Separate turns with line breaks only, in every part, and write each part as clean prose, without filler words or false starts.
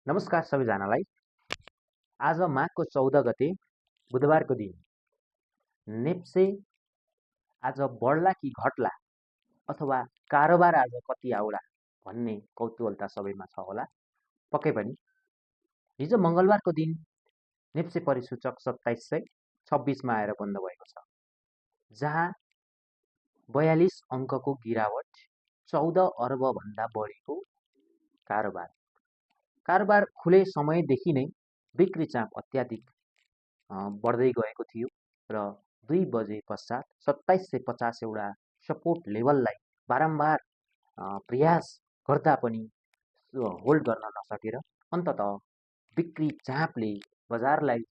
नमस्कार सबैजनालाई। आज माघको 14 गते बुधबारको दिन नेप्से आज बढ्ला कि घट्ला अथवा कारोबार आज कति आउला भन्ने कौतूहलता सबैमा छ होला। पक्कै पनि हिजो मङ्गलबारको दिन नेप्से परिसूचक 2726 मा आएर बन्द भएको छ, जहाँ 42 अङ्कको गिरावट, 14 अर्ब भन्दा बढीको कारोबार खुले समयदेखि नै बिक्री चाप अत्याधिक बढ्दै गएको थियो र 2 बजे पश्चात 2750 एउटा सपोर्ट लेभललाई बारम्बार प्रयास गर्दा पनि होल्ड गर्न नसकेर अन्ततः बिक्री चापले बजारलाई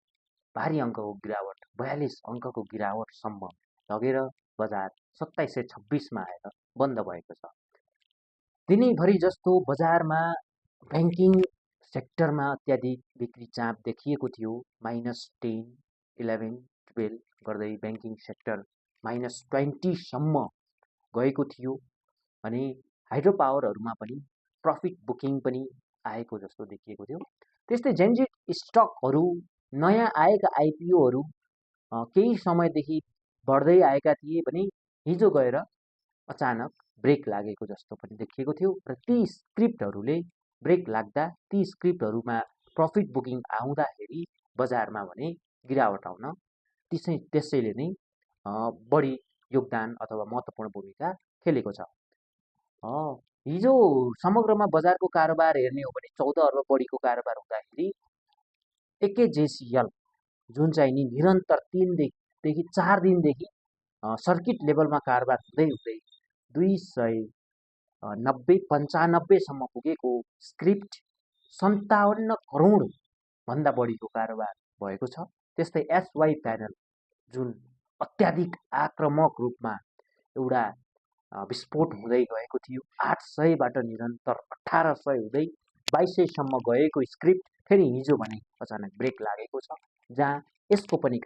भारी अङ्कको गिरावट 42 अङ्कको गिरावटसम्म लगेर बजार 2726 मा आएर बन्द भएको छ। दिनैभरि जस्तो बजारमा ब्याङ्किङ सेक्टरमा अत्याधिक बिक्री चाप देखिएको थियो। -10, 11, 12 गर्दै ब्याङ्किङ सेक्टर -20 सम्म गएको थियो भने हाइड्रो पावरहरूमा पनि प्रफिट बुकिङ पनि आएको जस्तो देखिएको थियो। त्यस्तै जेन्जिट स्टकहरू नयाँ आएका आइपिओहरू केही समयदेखि बढ्दै आएका थिए भने हिजो गएर अचानक ब्रेक लागेको जस्तो पनि देखिएको थियो र ती स्क्रिप्टहरूले ब्रेक लाग्दा ती स्क्रिप्टहरूमा प्रफिट बुकिङ आउँदाखेरि बजारमा भने गिरावट आउन त्यसैले नै बढी योगदान अथवा महत्त्वपूर्ण भूमिका खेलेको छ। हिजो समग्रमा बजारको कारोबार हेर्ने हो भने 14 अर्ब बढीको कारोबार हुँदाखेरि एकेजेसिएल जुन चाहिँ नि निरन्तर 3देखि 4 दिनदेखि सर्किट लेभलमा कारोबार हुँदै हुँदै 290-95 सम्म पुगेको स्क्रिप्ट 57 करोड भन्दा बढीको कारोबार भएको छ। त्यस्तै एसवाई प्यानल जुन अत्याधिक आक्रामक रूपमा एउटा विस्फोट हुँदै गएको थियो, 800बाट निरन्तर 1800 हुँदै 2200 सम्म गएको स्क्रिप्ट फेरि हिजो भने अचानक ब्रेक लागेको छ, जहाँ यसको पनि